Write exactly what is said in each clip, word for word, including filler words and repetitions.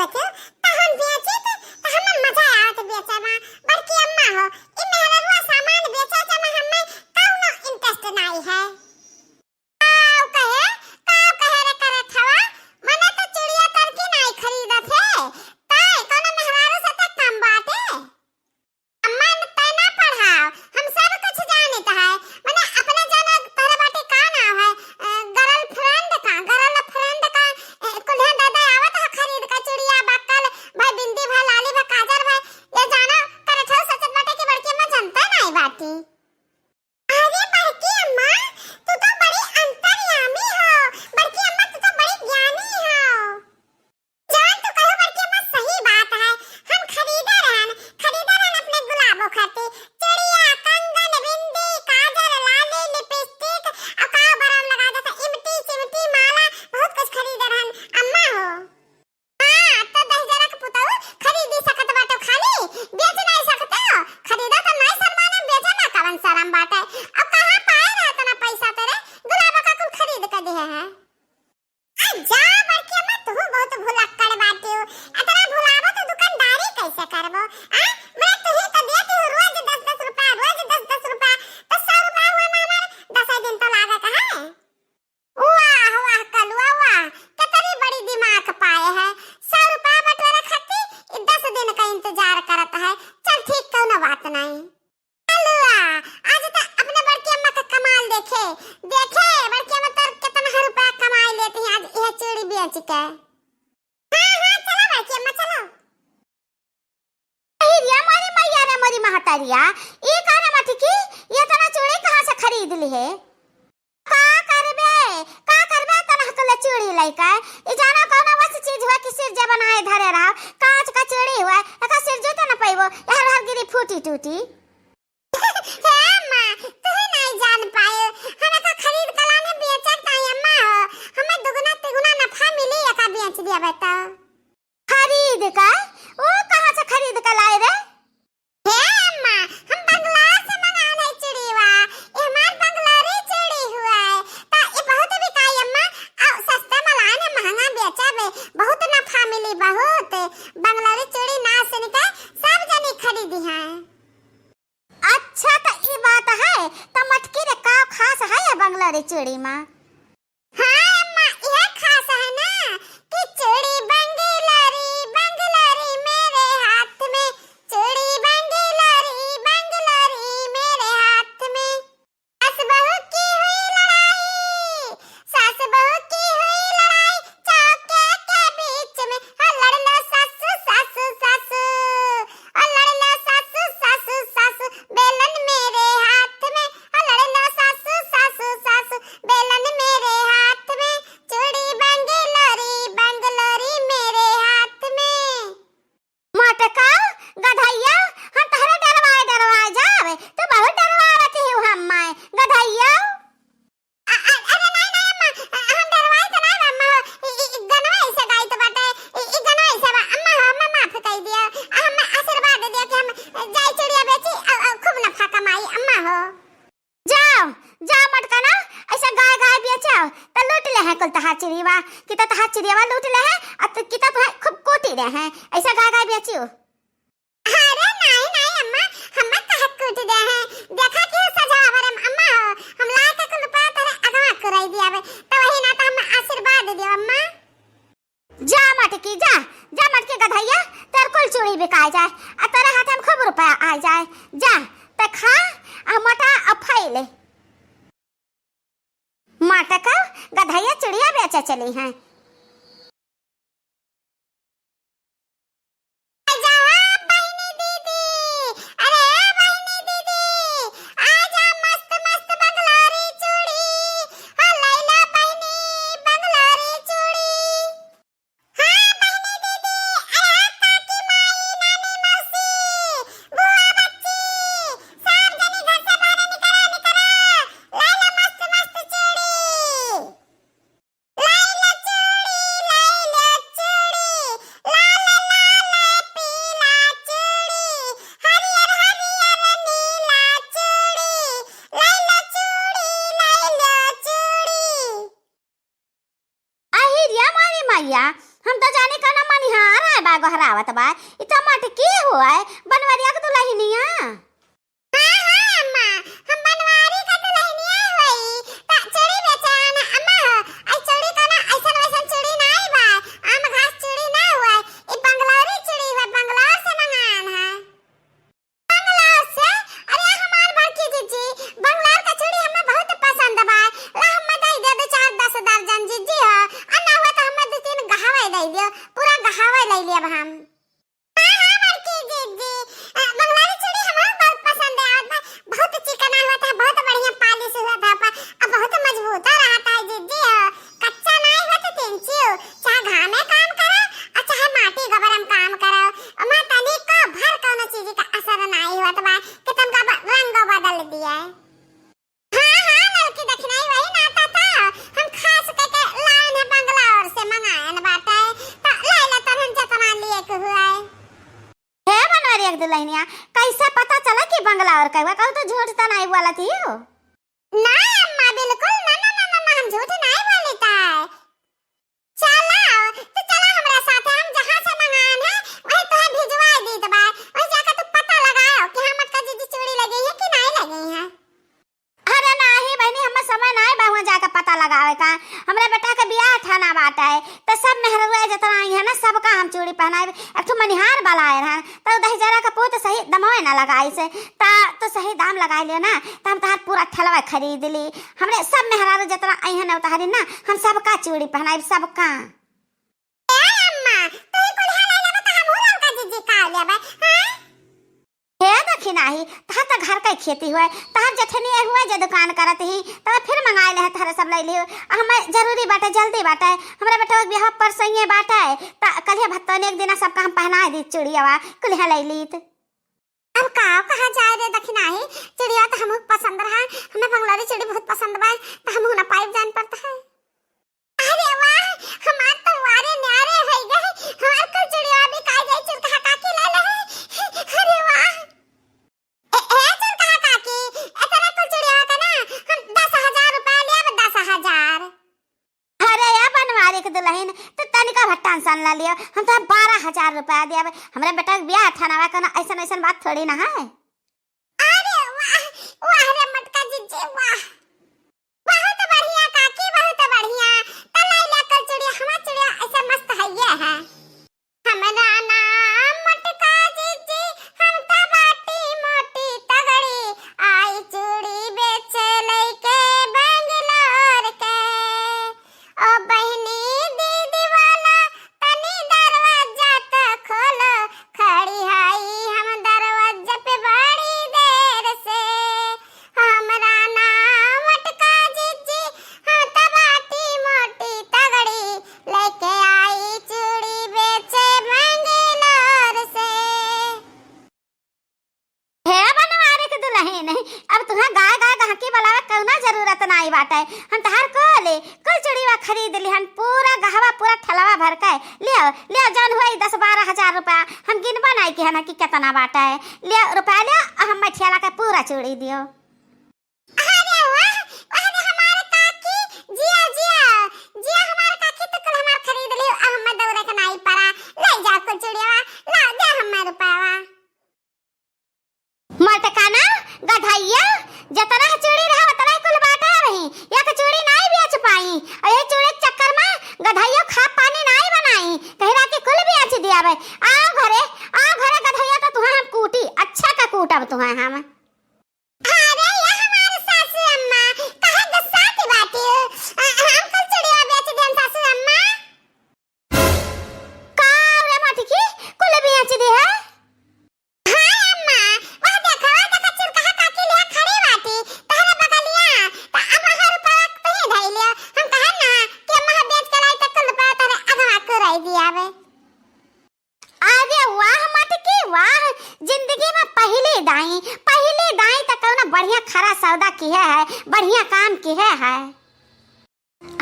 तो हम बेचित, तो हमें मजा आवत बेचे मा। बड़की अम्मा हो, ई मेहररुआ सामान बेचे, जेमा हमें कौनो interest नाई है। काव कहे, काव कहे रे करत हवा, मने तो चुड़िया तरकी नाई खरीदत है, तय कौनो मेहरारू से तो कम बाटे। अम्मा न तय ना पढ़ाव, हम सब कुछ जानित है। मने अपने जन तोहरे बाटी का नाव है, अ, girlfriend का, girlfriend का, अ, कुल्हे दादा आवत है खरीद का चुड़िया, बक्कल, भाई बिंदी, भाई लाली, भाई काजर, भाई ये जानो, करत हौ सोचत बाटे कि बड़की अम्मा जनता नाई बाटी। अरे बड़की अम्मा, तू तो बड़ी अंतर्यामी हो। बड़की अम्मा, तू तो बड़ी ज्ञानी हो। जौन तू कहो बड़की अम्मा, सही बात है। हम खरीदे रहन, खरीदे रहन अपने गुलाबो खातिर। चूड़िया, कंगन, बिंदी, काजर, लाली, lipstick, और का बराम लगा देता, इमटी, चिमटी, माला, बहुत कुछ खरीदे रहन अम्मा हो। हाँ, तो दहिजरा के पुतऊ खरीदी सकत बाटो खाली, बेच नाई सकत हो? खरीदा तो नाई शर्माने, बेचा ना कवन शरम बाटे। अब कहाँ पाए रहे इतना पैसा तेरे? गुलाबा का कुल खरीद के दिए हैं। आ जा बड़की अम्मा, तू बहुत भुलक्कड़ बाटी हो। इतना भुलाबो तो दुकानदारी कैसे करबो? आ, मैं तू ही तो देती हूँ रोज दस दस रुपया, रोज दस दस रुपया, तो सौ रुपया हुआ ना हमारे, दस दिन तो लागत है। वाह, वाह, कलुआ, वाह, कितनी बड़ी दिमाग पाए है। सौ रुपया बटोरे खातिर ई दस दिन का इंतजार करत है। चल, ठीक, कौनो बात नहीं। कलुआ, आज तो अपने बड़की अम्मा का कमाल देखे, देखे, बड़की अम्मा तोर कितना रुपया कमाई लेती है आज यह चूड़ी बेच के। हाँ, हाँ, चलो बड़की अम्मा, चलो। अरे रे मोरी मैया रे मोरी महतरिया, ई का रे मटकी, ये तना चूड़ी कहाँ से खरीद ली है? का करबे, का करबे तना कुल चूड़ी लइके? ई जानो कौनो वस चीज हुआ कि सिरजे बनाए धरे रहो, कांच का चूड़ी हुआ, एका सिरजे तो न पइबो, हर हर गिरी फूटी टूटी। हे अम्मा, तू नहीं जान पाए, हम एका खरीद के लाने बेचत ताई अम्मा हो, हमें दुगुना तिगुना नफा मिली एका बेच दिया बेटा। खरीद के? वो कहाँ से खरीद के लाए रे? हे अम्मा, हम बंगलोर से मंगाए हैं चूड़ीवा। ये हमार बंगलोरी चूड़ी हुआ है। ता ये बहुत बिकाई अम्मा, और सस्ता में लाए हैं, महंगा बेचा बे। बहुत नफा मिली, बहुत। बंगलोरी चूड़ी ना सुन के सब जनी खरीदी हैं। अच्छा, त ई बात है, त मटकी रे का खास है ये बंगलोरी चूड़ी मा? हाँ अम्मा, ये खास है ना कि चूड़ी बंगलोरी, बंगलोरी मेरे हाथ में, चूड़ी बंगलोरी, बंगलोरी मेरे हाथ में। सास बहू की हुई लड़ाई, सास बहू की हुई लड़ाई, चौके के बीच में, हो लड़ लो सासू, सासू, सासू, ओ लड़ लो सासू, सासू, सासू, बेलन मेरे हाथ में, ओ लड़ लो सासू, सासू, सासू, बेलन मेरे हाथ में, चूड़ी बंगलोरी, बंगलोरी मेरे हाथ में। मटका, गधैया, हम तहरे डरवाए, डरवाए जावे, तू बहुत डरवा रखी हो हम माए, गधैया। अ-, अ-, अरे नाई, नाई अम्मा, अ, हम डरवाई तो नाई अम्मा हो। इ, इ, इ गनवा ऐसे गाइत बाटे, इ, इ गनवा ऐसे बा। अम्मा हो, अम्मा माफ कई दिया। अ, हम आशीर्वाद दे दिया कि हम जाई चुड़िया बेची, अ, अ, खूब नफा कमाई, अम्मा हो। जाओ, जाओ मटका ना, ऐसे गाय गाय बेचो, त लूट ले हैं कुल तहार चिड़ियवा, कि त तहार चिड़ियवा लूट ले हैं, अ त कि त तुहार खूब कूटी ले हैं, ऐसे गाय गाय बेचियो। अरे नाई, नाई अम्मा, हम्मे काहे कूट दे हैं? देखा कि सजावर अम्मा हो, हम लाए के कुल रुपया तोरे अगवा कुराई दिया बे, तो वही ना तो हम्मे आशीर्वाद दियो अम्मा। जा मटकी, जा, जा मटकी गधैया, तोर कुल चूड़ी बिकाए जाए, आ तोरे हाथ में खूब रुपया आ जाए। जा, ते खा, आ मोटा, आ फैले। मटका, गधैया चुड़िया बेचे चली हैं। आजा बहिनी दीदी, अरे बहिनी दीदी, आजा मस्त मस्त बंगलोरी चूड़ी, हो लैला बहिनी बंगलोरी चूड़ी। हाँ बहिनी दीदी, अरे काकी माई, नानी मौसी, बुआ बच्ची, सब जनी घर से बाहर निकला, निकला, लैला मस्त मस्त चूड़ी। लैला चूड़ी, लैला चूड़ी, लाल लाल पीला चूड़ी, हरियर हरियर नीला चूड़ी, लैला चूड़ी, लैला चूड़ी। अहिरिया मोरी मैया, हम त जानी कउनो मनिहार आए बा, गोहरावत बा। ई त मटकी हुआए, बनवरिया के दुलहिनिया। हाँ, हाँ, अम्मा, हम बनवारी का दुलहिनिया होई। त चूड़ी बेचान, अम्मा हो, आई चूड़ी कउनो अइसन वइसन चूड़ी नाई बा, आम घास चूड़ी ना हुआए, ई बंगलौरी चूड़ी हुआए, बंगलौर से मंगान है। बंगलौर से? अरे हमार बड़की जिज्जी, बंगलौर का चूड़ी हमें बहुत पसंद बा। ला हमें दे दे दो चार दस दर्जन जिज्जी हो, और ना हुआ तो हमें दो तीन गहवे दे दियो, पूरा गहवे ले लिया हम। हाँ, हाँ, बड़की जिज्जी, अ, बंगलौरी चूड़ी हमें बहुत पसंद है, और बा-, बहुत चिकना हुआ था, बहुत बढ़िया पालिश हुआ था, पर अब बहुत मजबूत रहा था जिज्जी हो। कच्चा नाई होत तिनचियो, चाहे घामे काम करो और चाहे माटी गोबर में काम करो, ओमा तनिको भर कउनो चीज का असर नाई होत बा कि तनका ब-, रंग बदल दिया। हाँ, हाँ, ललकी दखिनाई वही नाता था, हम खास करके लाइन है बंगलौर से मंगायन बाटे, त लाइला तरहन जतना लिए के हुआ है। हे बनवरिया के दुलहिनिया, कैसे पता चला कि बंगलौर के हुआ? कहू तो झूठ त नाई बोलत ही हो। ना अम्मा, बिल्कुल ना, ना, ना, ना, ना, हम झूठ नाई बोलित है। चला, तू चला हमरा साथे, हम जहाँ से मंगान है, वही तोहे भिजवाई दीत बा। वही जाके तू पता लगाओ कि हाँ मटका जिज्जी चूड़ी लगी है कि नाई लगी है। अरे नाहीं बहिनी, हमें समय नाई बा हुआं जाके पता लगावे का। हमरा बेटा के बियाह ठाना बाटे, त सब मेहररुआ जतना आई है ना, सबका हम चूड़ी पहनाई। एक ठो मनिहार बलाए रहन, त उ दहिजरा के पूत सही दमवे ना लगाइस, त तू सही दाम लगाई लियो ना, त हम तहार पूरा ठेलवा खरीद ली। हमरे सब मेहरारू जतना आई है ना उतारी ना, हम सबका चूड़ी पहनाई, सबका। ए अम्मा, तू ही कुल्हा ले लेबे त हमहू ललका जिज्जी का लेबे, हाँ? हे दखिनाही, तहार त घर का खेती हुए, तहार जेठनिया हुए जे दुकान करत ही, त फिर मंगाए ले, तहरे सब ले लियो। आ हमें जरूरी बाटे, जल्दी बाटे, हमरा बेटवा के बियाह परसइये बाटे, त कल्हे भत्तोने एक दिना सबका हम पहनाए दी चूड़ियावा, कुल्हा ले लीत। अब का कहा जाए रे दखिनाही, चूड़िया त हमहू पसंद रहा, हमें बंगलोरी चूड़ी बहुत पसंद बा, त हमहू ना पाइब जान पड़त है। अरे वाह, हमार तो वारे न्यारे होइ गए, हमार कुल चूड़िया बिकाई जाई, चुरकहा काकी ले ले। अरे वाह। ए, ए चुरकहा काकी, एतने कुल चूड़िया का ना हम दस हजार रुपया लेब, दस हजार। अरे या बनवारी के दुलहिन, तू तनिका भट्टा सन ला लियो, हम तो बारह हजार रुपया देब। हमरे बेटा के बियाह ठनावा, कोनो ऐसन ऐसन बात थोड़ी ना है। अरे वाह, वाह रे मटका जिज्जी, वाह। बहुत बढ़िया काकी, बहुत बढ़िया। त लाई ला कुल चूड़िया, हमार चूड़िया ऐसे मस्त हइये है। हमरा नाम मटका जिज्जी, हम त बाटी मोटी तगड़ी, आई चूड़ी बेचे लइके बेंगलोर के। ओ बहिनी दीदी वाला, तनी दरवाजा त खोलो, खड़ी हई हम दरवाजा पे बड़ी देर से। हमरा नाम मटका जिज्जी, हम त बाटी मोटी तगड़ी, लेके आई चूड़ी बेचे बेंगलोर से। हे बनवारी के दुलहिन, अब तुहा गाय गाय गहकी बलावे कउनो जरूरत नाई बाटे। हम तहार कुल, कुल चूड़ीवा खरीद लिहन, पूरा गहवा, पूरा ठलवा भर के। लियो, लियो, जौन होई दस बारह हजार रुपया, हम गिनबो नाई किहन कि केतना बाटे। लियो रुपया लियो, आ हम मठियाला के पूरा चूड़ी दियो। अरे वाह, वाह रे हमार काकी, जिया, जिया, जिया हमार काकी, तू कुल हमार खरीद लियो, आ हमें दौड़े के नाई पड़ा। ले जा कुल चूड़िया, ला दे हमें रुपया। मटका ना, गधइया, जतना चूड़ी रहा, उतना ही कुल बाटे रही। एक चूड़ी नाई बेच पाई। और ये चूड़ी के चक्कर में गधइयो खा पानी नाई बनाई। कही रहा कि कुल बेच दिया बे। आओ घरे, आओ घरे गधइया, तो तुहें हम कूटी, अच्छा का कूटब तुहें हम। अरे ये हमार सासू अम्मा, काहे गुस्सात बाटी? अ, हम कुल चूड़िया बेच देम सासू अम्मा। का रे मटकी, कुल बेच दे है? हाँ अम्मा, वह देखो, वह देखो, चुरकहा काकी लिया खड़ी बाटी, तहरे बगलिया, त अम्मा हर रुपया तही धई लियो। हम कहे ना कि अम्मा बेच के लाई त कुल रुपया तहरे अगवा कुराई दिया बे। अरे वाह मटकी वाह, जिंदगी में पहली दाई, पहली दाई त कौनो बढ़िया खरा सौदा किहे है, बढ़िया काम किहे है।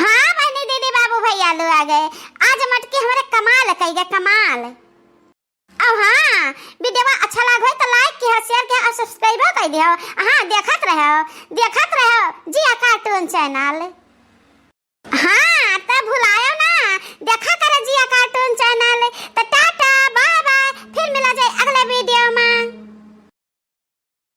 हाँ बहनी दीदी बाबू भैया लोग आ गए। आज मटकी हमरे कमाल कई गए, कमाल। अब हाँ, वीडियो अच्छा लाग होई तो like किया, share किया और subscribe कर दियो। हाँ, देखत रहो, देखत रहो जिया cartoon channel। हाँ